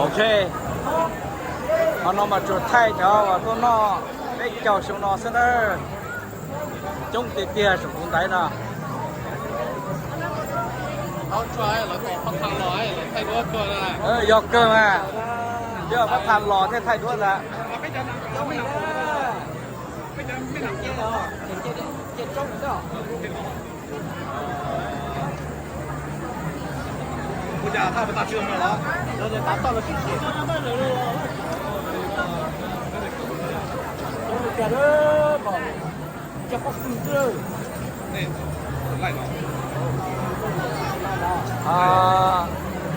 Ok, qhov no mas tsuas thaij cov uas tuaj noj peb caug xyoo no xwb na. Coob tiag tiag saum tus ntaiv no. Yog kawg mas, yog pab tham los thiaj thaij duab ntag.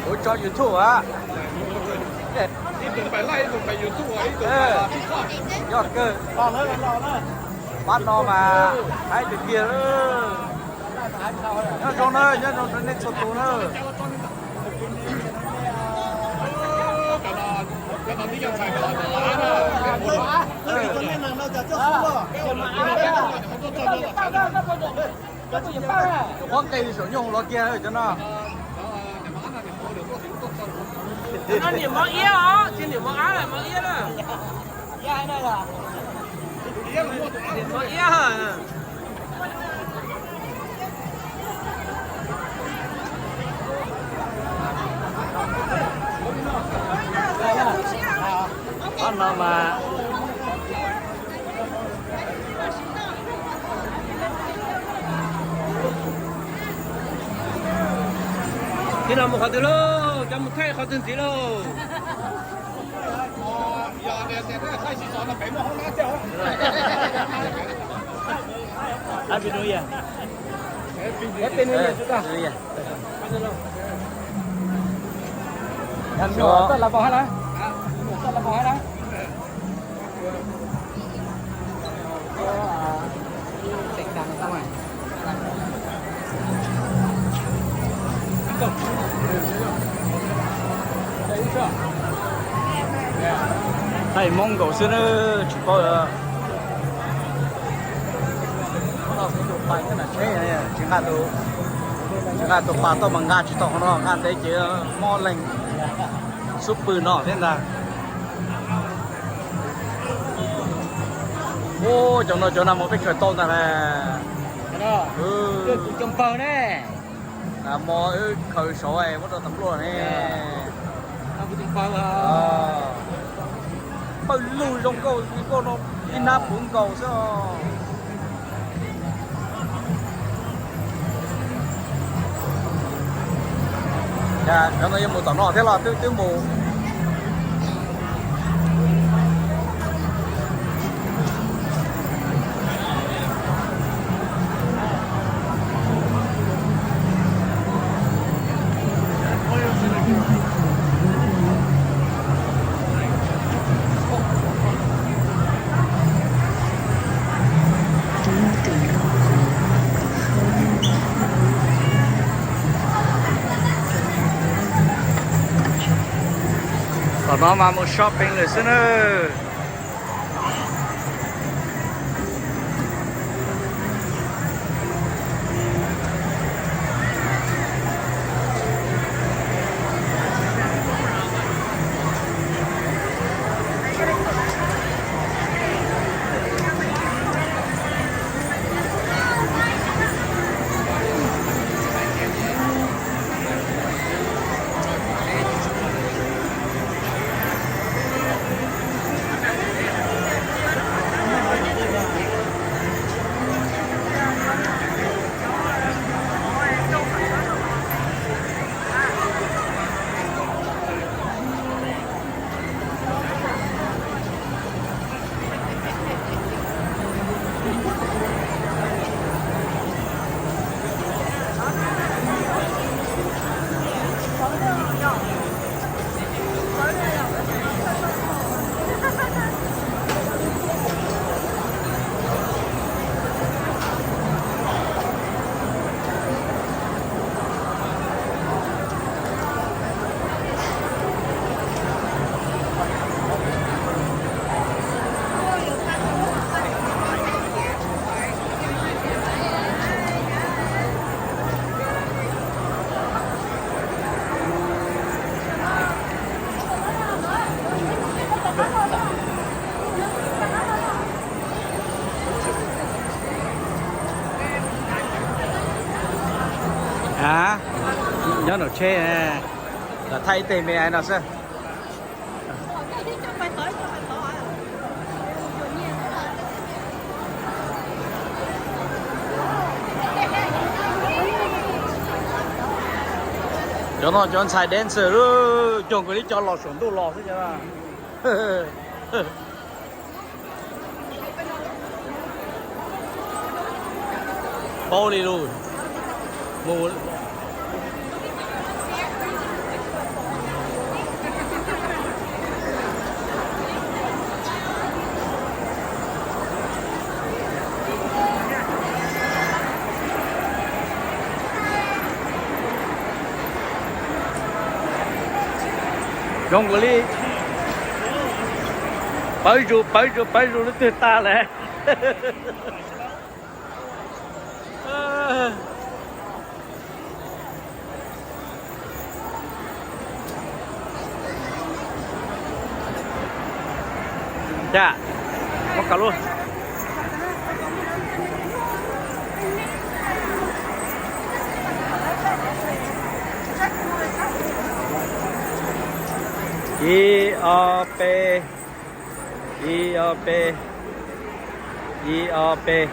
Kuv tso YouTube a. Yog kawg, pab no mas haib tiag tiag. Nyob zoo na, nyob zoo rau nej txhua tus na. Huab nqes saum nyuj los kiag cov no. Cov no niam mov iab os, tsis niam mov ab, mov iab na. Niam mov iab. Qhov no mas tij laug mus qhov twg lauj, cov mus thaij qhov twg ntxiv lauj? Thaij Hmoob nkaus xwb na, tsis paub. Tsis nqa tus, tsis nqa tus pas toj mas nqa tsis tau qhov no, nqa ntev ces mob leeg xub pwg no thiab ntag. Ub, cov no cov nas mos peb khaws tau ntag na. Nas mos wb khaws saud muab rau tas npluaj ne. Pawg lug zoo nkauj li nkauj no, ib hnab puv nkaus xwb. Cov no yuav mus tom no thiab los twb twb mus. Tom no mas mus shopping lawm xwb na. Tsheb, lam thaij ib teg me no xwb. Cov no cov ntxhais dancer, cog nkaus li cov los saum ntuj los xwb. Paub li lus. Mus. Zoo nkaus li pawv zus pawv zus pawv zus lub twg tas lawm. Muab kaw lub. Ib ob peb, ib ob peb, ib ob peb.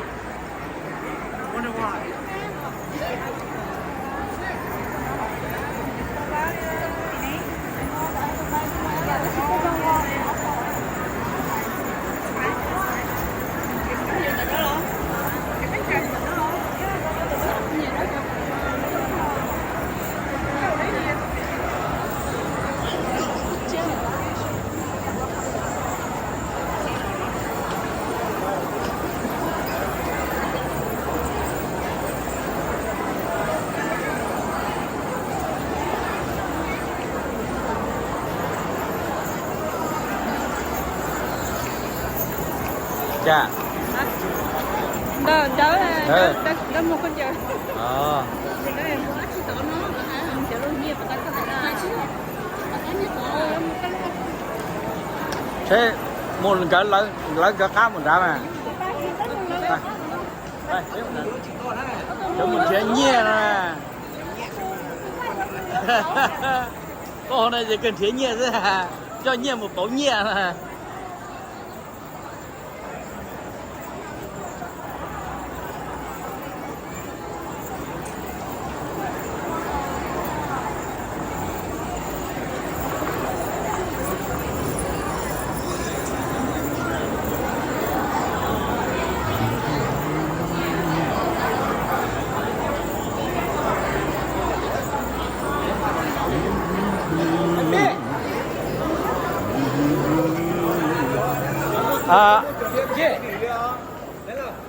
Seb mus nkawd, lawv nkawd qab mus nrad mas. Cov mus nrhiav nyiaj no. Koj no ces kawg nrhiav nyiaj xwb, coj nyiaj mus pauv nyiaj na.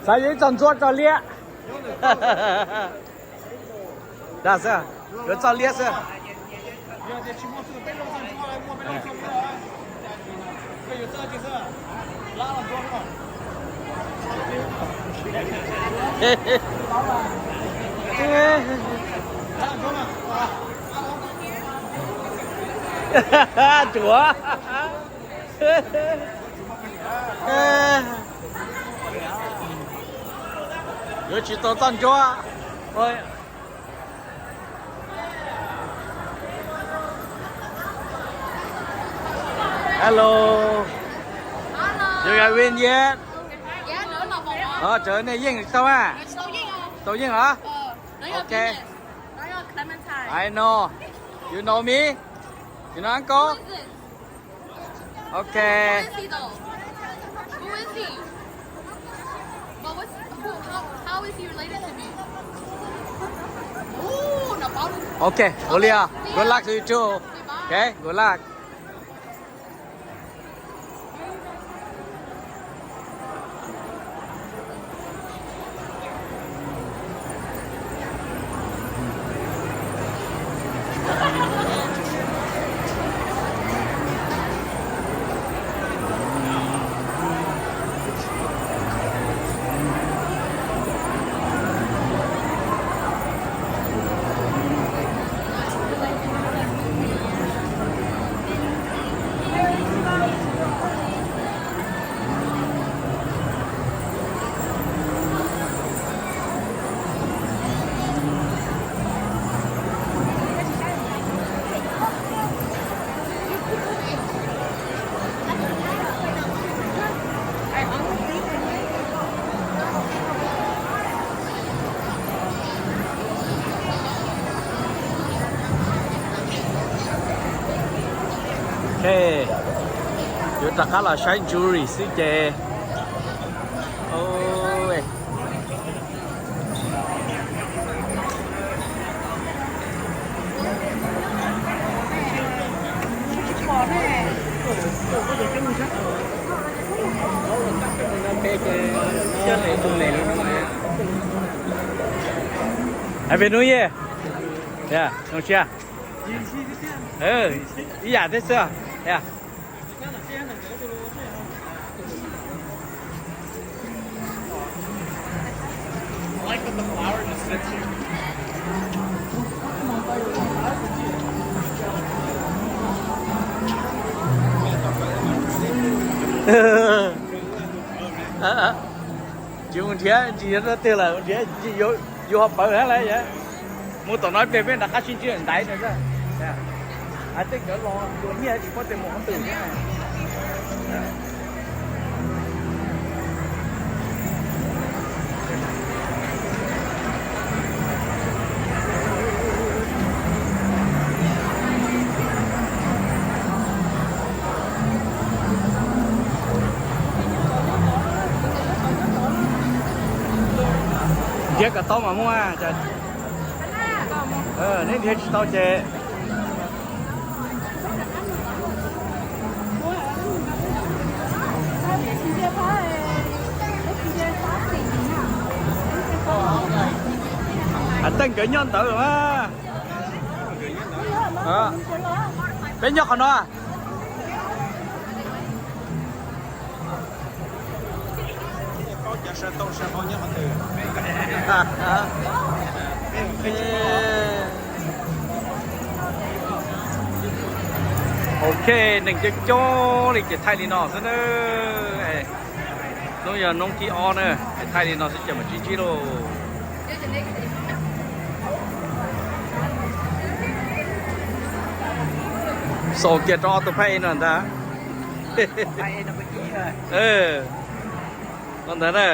Xav yuav ib txoj ntsuab tso liab. Dag xwb, yuav txoj liab xwb. Tuav. Yuav tsis tau txoj ntsuab. Hello. You guys win yet? Ov, tsav nej yeej tau a? Tau yeej os? Ok. I know. You know me? You know uncle? Ok. Who is he though? Who is he? But what's, who, how, how is he related to me? Ooh, no problem. Ok, ua li os. Good luck to you too. Okay, bye. Ok, good luck. Ej, yuav rov qab los saib Julie xwb ces. Happy New Year. Zoo siab. Ib yam thiab xwb. Tsis mus nrhiav, tsis yuav rau twg lawm, nrhiav yus ho pawv hab lawm. Mus tom no ib pliag peb rov qab sib ntsib ntaiv no. Hais tej nkawd los ua nyiaj tsis paub tej mus qhov twg thiab. Nrhiav kom tau mas muaj. Neb nrhiav tsis tau ces hais tej nkawd nyob ntawd mas. Peb nyob qhov no. Ok, neeg coob coob li ces thaij li no xwb na. Hnub yog hnub thib ob na, ces thaij li no xwb ces mam sib ntsib lauj. Xaus kiag rau ob tug phab ej no ntag. No ntag na.